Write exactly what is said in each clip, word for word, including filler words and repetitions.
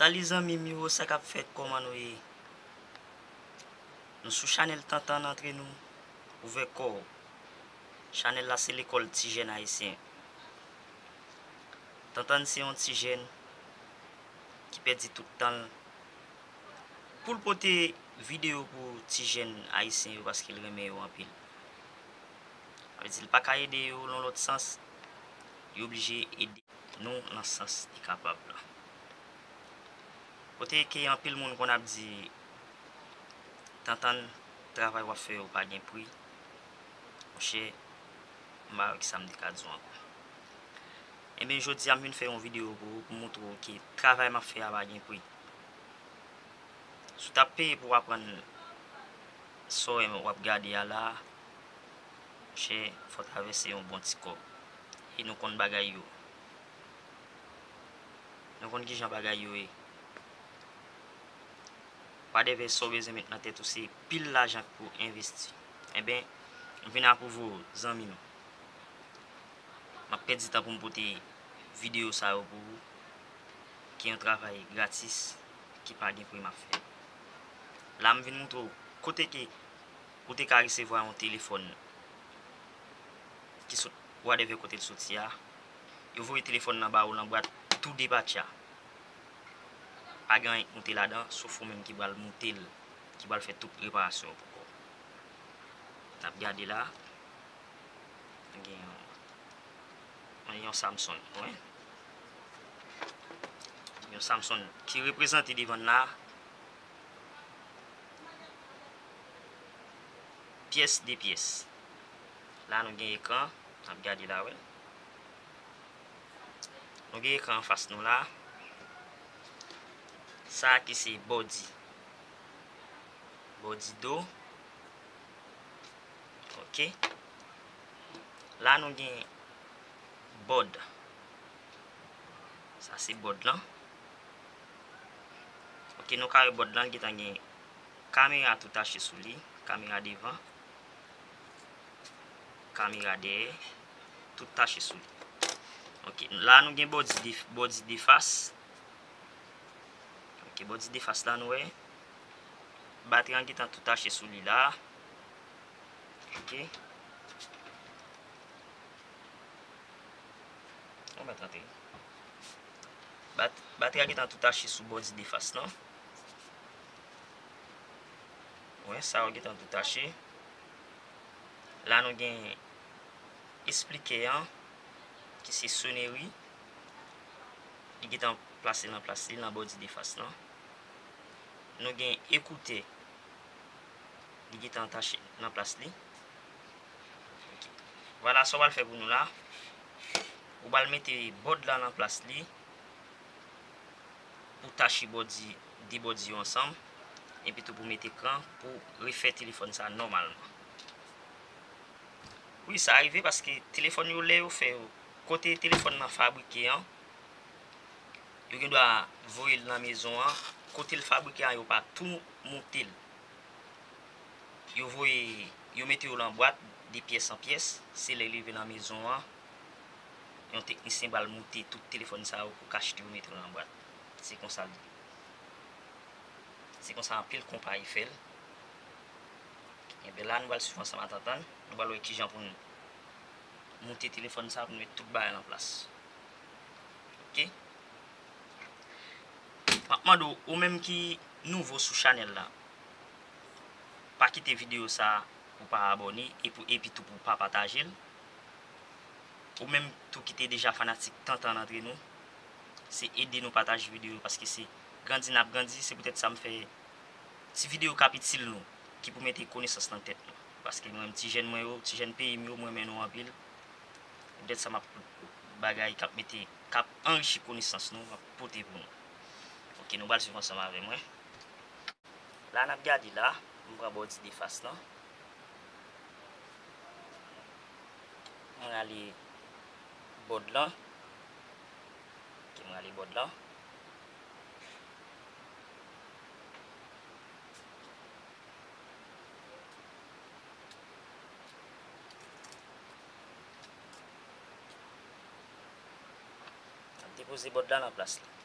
Salut zanmi m yo, sa k ap fèt, kòman nou ye? Nou sou chanèl Tantann Antre Nou, ouvè kò w. Chanèl la se lekòl ti jèn ayisyen. Tantann se yon ti jèn ki pèdi tout tan l pou l pote videyo pou ti jèn ayisyen yo paske l renmen yo anpil. Sa vle di l pa ka ede yo nan lòt sans, li oblije ede nou nan sans li kapab la. Kote ke anpil moun konn ap di, Tantann, travay w ap fè yo pa gen pri. Monchè, m pa wè kisa m te ka di w ankò. Ebyen, jodi a m vin fè yon videyo pou ou, pou m montre w ke travay m ap fè a pa gen pri. Si w t ap peye pou w aprann sa w ap gade a la, monchè, fò w travèse yon bon ti kòb. E nou konn bagay yo. Nou konn kijan bagay yo ye. Wadèvè sa w bezwen met nan tèt ou, se pil lajan pou envesti. Enben, m vin apwouve w, zanmi m. M ap pèdi tan pou m pote videyo sa yo pou ou, ki yon travay gratis, ki pa gen pri m ap fè. La, m vin montre w kote ke ou te ka resevwa yon telefòn ki sot wadèvè kote l soti a. Yo voye telefòn nan ba ou nan bwat tou depatcha. Pa gen anyen k moute ladan, sof ou menm ki pral moute l, ki pral fè tout reparasyon yo pou kò w. N ap gade la. Gen yon, yon Samsung, wi. Yon Samsung ki reprezante devan n la. Pyès de pyès. La nou gen ekran, n ap gade la, wi. Nou gen ekran anfas nou la. Sa a ki se bòdi. Bòdi do. Ok. La nou gen bòd. Sa se bòd lan. Ok, nou ka wè bòd lan gentan gen kamera tou tache sou li, kamera devan, kamera dèyè, tout tache sou li. Ok, la nou gen bòdi de, bòdi de fas. Ok, bòdi de fas la nou wè. Batri an gentan tou tache sou li la. Ok. Ou mèt antre. Bat-, batri a gentan tou tache sou bòdi de fas lan. Wi, sa yo gentan tou tache. La nou gen esplikè an, ki se soneri. Li gentan plase nan plas li nan bòdi de fas lan. Nou gen ekoutè. Li gentan tache nan plas li. Ok. Vwala sa w pral fè pou nou la. Ou pral mete bòd la nan plas li pou tache bòdi, de bòdi yo ansanm. Epi tou pou mete ekran pou refè telefòn sa nòmalman. Wi, sa rive paske telefòn yo, lè yo fè yo, kote telefòn nan fabrike an, yo gen dwa voye l nan mezon an, kote l fabrike an, yo pa tou moute l. Yo voye, yo mete yo lan bwat, de pyès an pyès, se lè l rive nan mezon an, yon teknisyen pral moute tout telefòn sa yo pou kachete yo mete yo lan bwat. Se konsa l ye. Se konsa anpil konpayi fè l. Enben la, nou pral swiv ansanm ak Tantann. Nou pral wè kijan pou n moute telefòn sa pou n met tout bagay an plas. Ok? M ap mande w, ou menm ki nouvo sou chanèl la, pa kite videyo sa pou pa abòne e pou, epi tou pou pa pataje l. Ou menm tou ki te deja fanatik Tantann Antre Nou, se ede nou pataje videyo yo, paske se grandi n ap grandi, se poutèt sa m fè ti videyo k ap itil nou, ki pou mete konesans nan tèt nou. Paske mwen menm ti jèn mwen yo, ti jèn peyi m yo, m renmen nou anpil. Poutèt sa m ap pote bagay k ap mete, k ap anrichi konesans nou, m ap pote pou nou. Ok, nou pral swiv ansanm avè mwen. La n ap gade la, m pran bòdi de fas lan. M rale bòd lan. Ok, m rale bòd lan. N ap depoze bòd la nan plas li.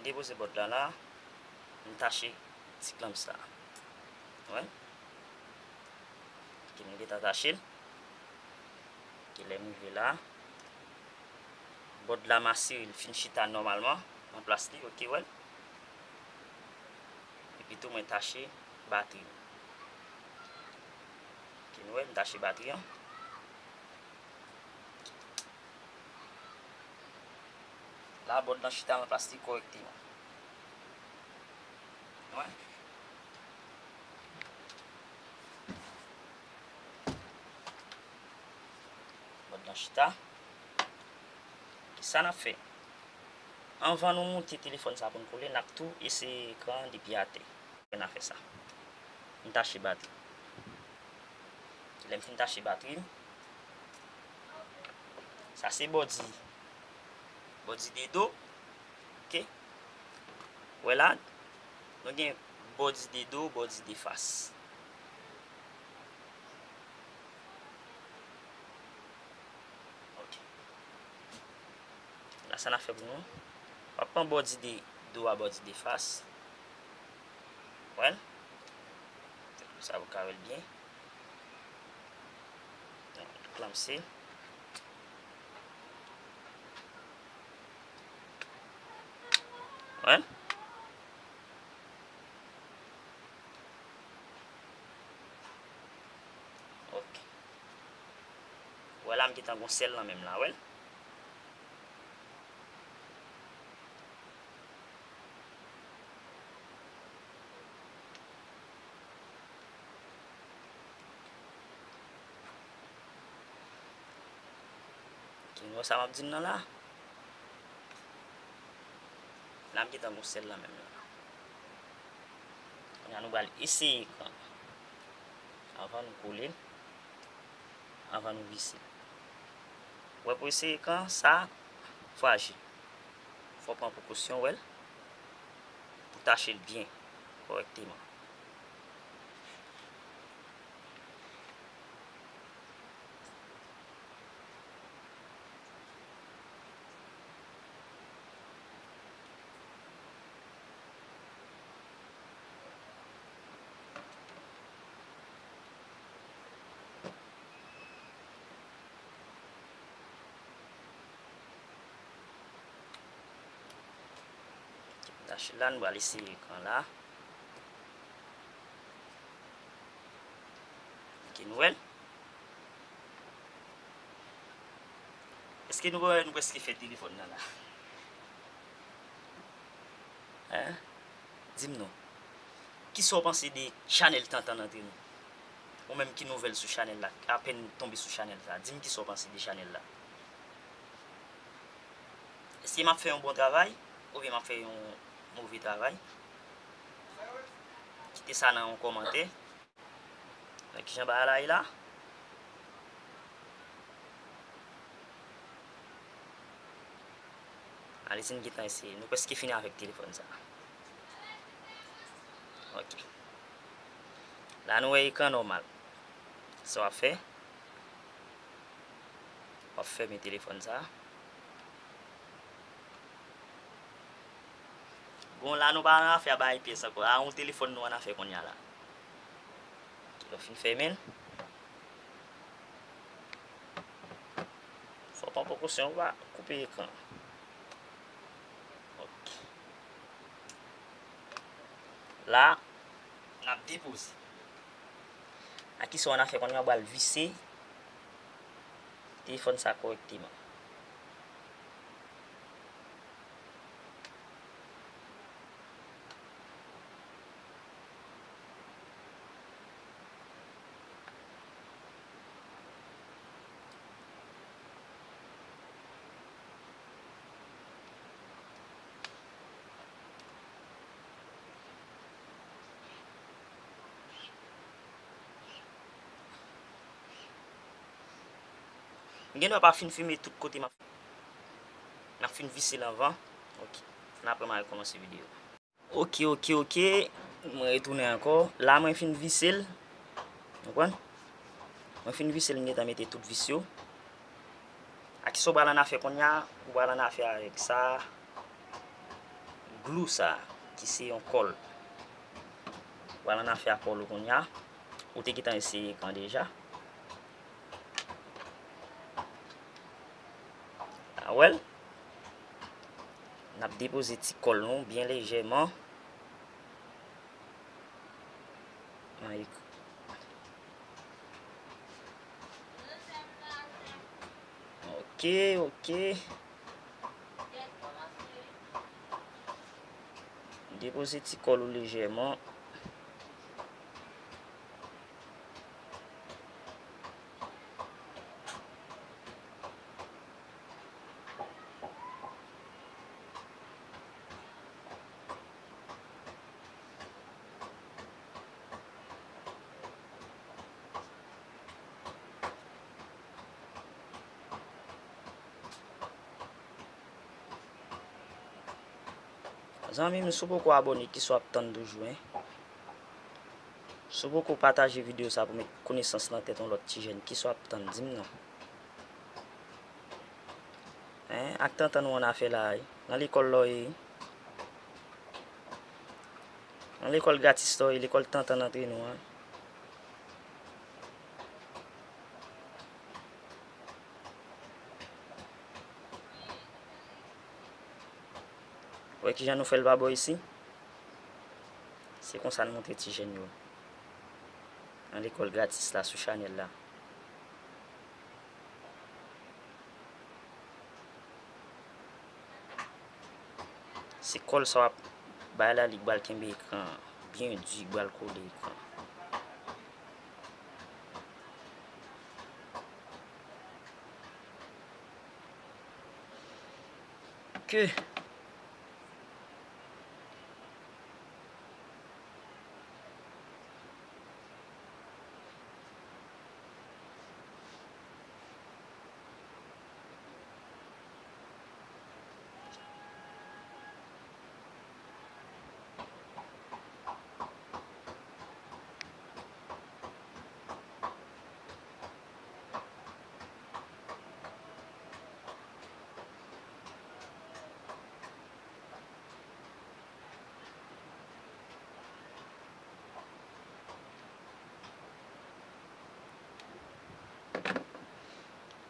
Depoze bòd la la, m tache ti klamp sa. Wè. Ki m gentan tache l. Ki lè m rive la, bòd la m asire l fin chita nòmalman nan plas li, oke, wè. Epi tou mwen tache batri. Oke, nou wè, m tache batri an. La, bòd lan chita nan plas li kòrèkteman. Wè. Bòd lan chita. Kisa n ap fè? Anvan nou moute telefòn sa pou n kole, n ap tou eseye ekran depi atè. N a fè sa. M tache batri. Lè m fin tache batri m, sa se bòdi, bòdi de do. Oke. Wè la, nou gen bòdi de do, bòdi de fas. Oke. La sa n a fè pou nou. W ap pran bòdi de do a, bòdi de fas. Wè l. Sa pou ka wè l byen. Donk, klamse. Wè l. Ok. Wè la, m gentan gon sèl nan men m la, wè l. Ok, nou wè sa m ap di n nan la? La, m gentan gon sèl nan men m la. Kounye a, nou pral eseye ekran anvan nou kole l, anvan nou vise l. Wè, pou eseye ekran, sa frajil. Fò w pran prekosyon, wè l, pou tache l byen, kòrèkteman. Tache la, nou pral eseye ekran la. Ok, nou wè l? Èske nou wè nou prèske fè telefòn nan la? Hein? Di m non. Kisa w panse de chanèl Tantan Antre Nou? Ou menm ki nouvèl sou chanèl la, apèn tonbe sou chanèl sa, di m kisa w panse de chanèl la. Èske m ap fè yon bon travay oubyen m ap fè yon move travay? Kite sa nan yon kòmantè. Wè kijan bagay la ye la. Alezi, n gentan eseye. Nou prèske fini avèk telefòn sa. Ok. La, nou wè ekran nòmal. Sa w ap fè? W ap fèmen telefòn sa. Bon, la nou pa annafè a bay pyès ankò. A yon telefòn nou annafè kounye a la. Lè w fin fèmen l, fò w pran prekosyon, w pa koupe ekran. Ok. La, n ap depoze. A kisa w annafè kounye a, w pral vise telefòn sa kòrèkteman. M gen dwa pa fin filme tout kote m ap, m ap fin vise l anvan. Ok. N apre m a rekòmanse videyo. Ok, ok, ok. Mwen retounen ankò. La, mwen fin vise l. Konprann? Mwen fin vise l, m gentan mete tout vis yo. A kisa w pral annafè kounye a? Ou pral annafè avèk sa. glou sa, ki se yon kòl. W al annafè ak kòl ou kounye a. Ou te gentan eseye ekran deja. A wè l. N ap depoze ti kòl nou byen lejèman. Nan ek- Ok, ok. Depoze ti kòl ou lejèman. Zanmi m, si w poko abòne, kisa w ap tann toujou, en? Si w poko pataje videyo sa pou met konesans nan tèt yon lòt ti jèn, kisa w ap tann? Di m non. En, ak tantan nou annafè la, wi. Nan lekòl la w ye, wi. Nan lekòl gratis la w ye, lekòl tantan antre nou an. Wè kijan nou fè l pa bò isi? Se konsa n montre ti jèn yo. Nan lekòl gratis la, sou chanèl la. Se kòl sa w ap bay la, li pral kenbe ekran an byen di, li pral kole ekran an. Ok.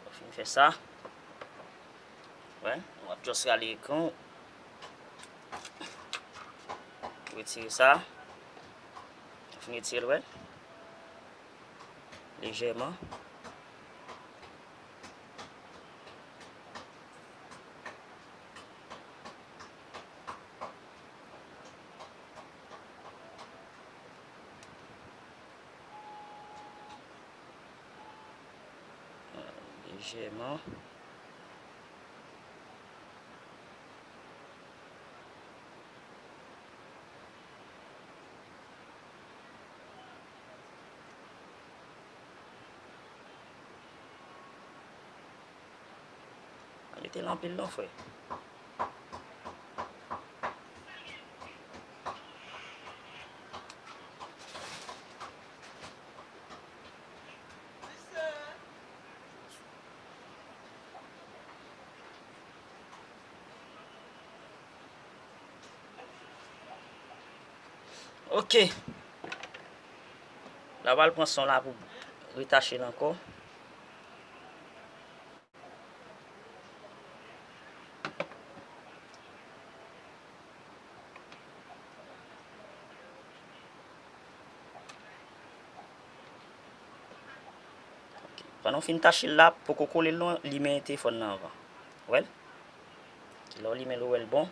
Ou fin fè sa. Wè, w ap just rale ekran w. Retire sa. Ou fin retire l, wè. Lejèman. Lejèman. Mete l anpil non, frè. Ok. La w al pran son la pou retache l ankò. Ok. Pandan w fin tache l la, poko kole l non, limen telefòn nan anvan. Wè l? Lè w limen l, ou wè l bon.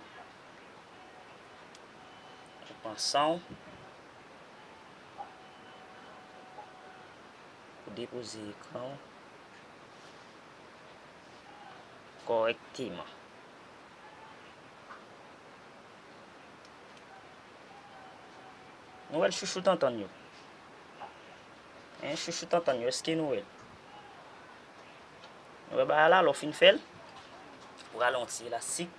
Ou pran san w. Ou depoze ekran w kòrèkteman. Nou wè l chouchou tantann yo. En, chouchou tantann yo, èske nou wè l? Nou wè bagay la, lè w fin fè l, ou rale yon ti elastik.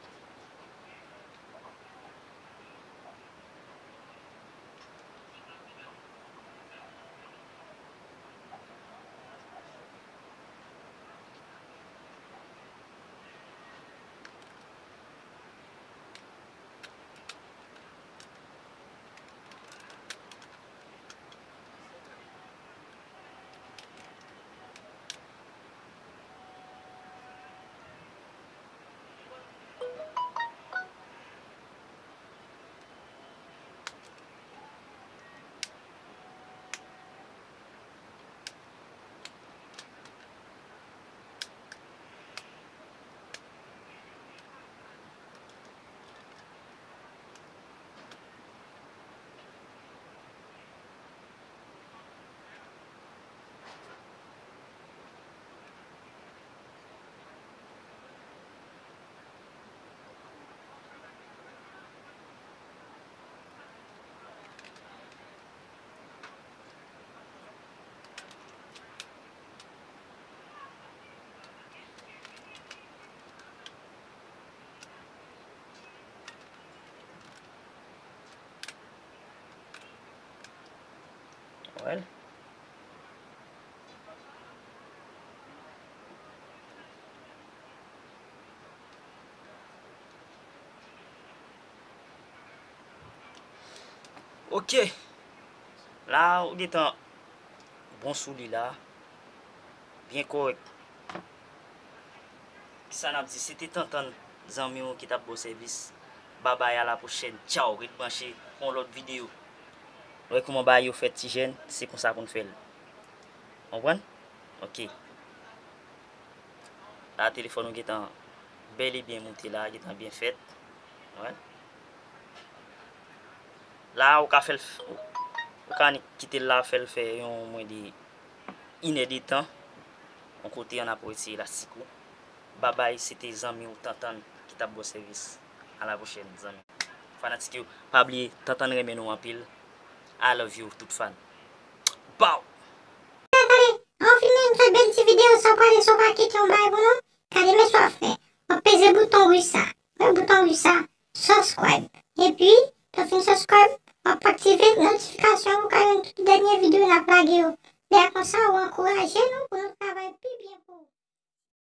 Ok. La, ou gentan bon sou li la. Byen kòrèk. Kisa n ap di? Se te Tantann, zanmi w ki t ap ba w sèvis. Babay, a la pwochèn. Tchaw, ret branche pou yon lòt videyo. Ou wè kòman bagay yo fèt, ti jèn, se konsa pou n fè l. Konprann? Ok. La, telefòn ou gentan bèl e byen moute la, gentan byen fèt. Wè. La, ou ka fè l, ou ka kite l la, fè l fè yon mwen de inèdtan. Yon kote an ap retire elastik ou. Babay, se te zanmi w Tantann ki t ap ba w sèvis. A la pwochèn, zanmi. Fanatik yo, pa bliye, Tantann renmen nou anpil. I love you, tout fan. Bow! Gade, an fin de fè bèl ti videyo sa w prale sa w pa kite yon bagay pou nou. Gade men sa w ap fè. W ap peze bouton wouj sa. Wè bouton wouj sa. Subscribe. Epi, lè w fin subscribe, w ap aktive notifikasyon pou w ka jwenn tout dènye videyo n ap lage yo. Lè konsa, w ankouraje nou pou nou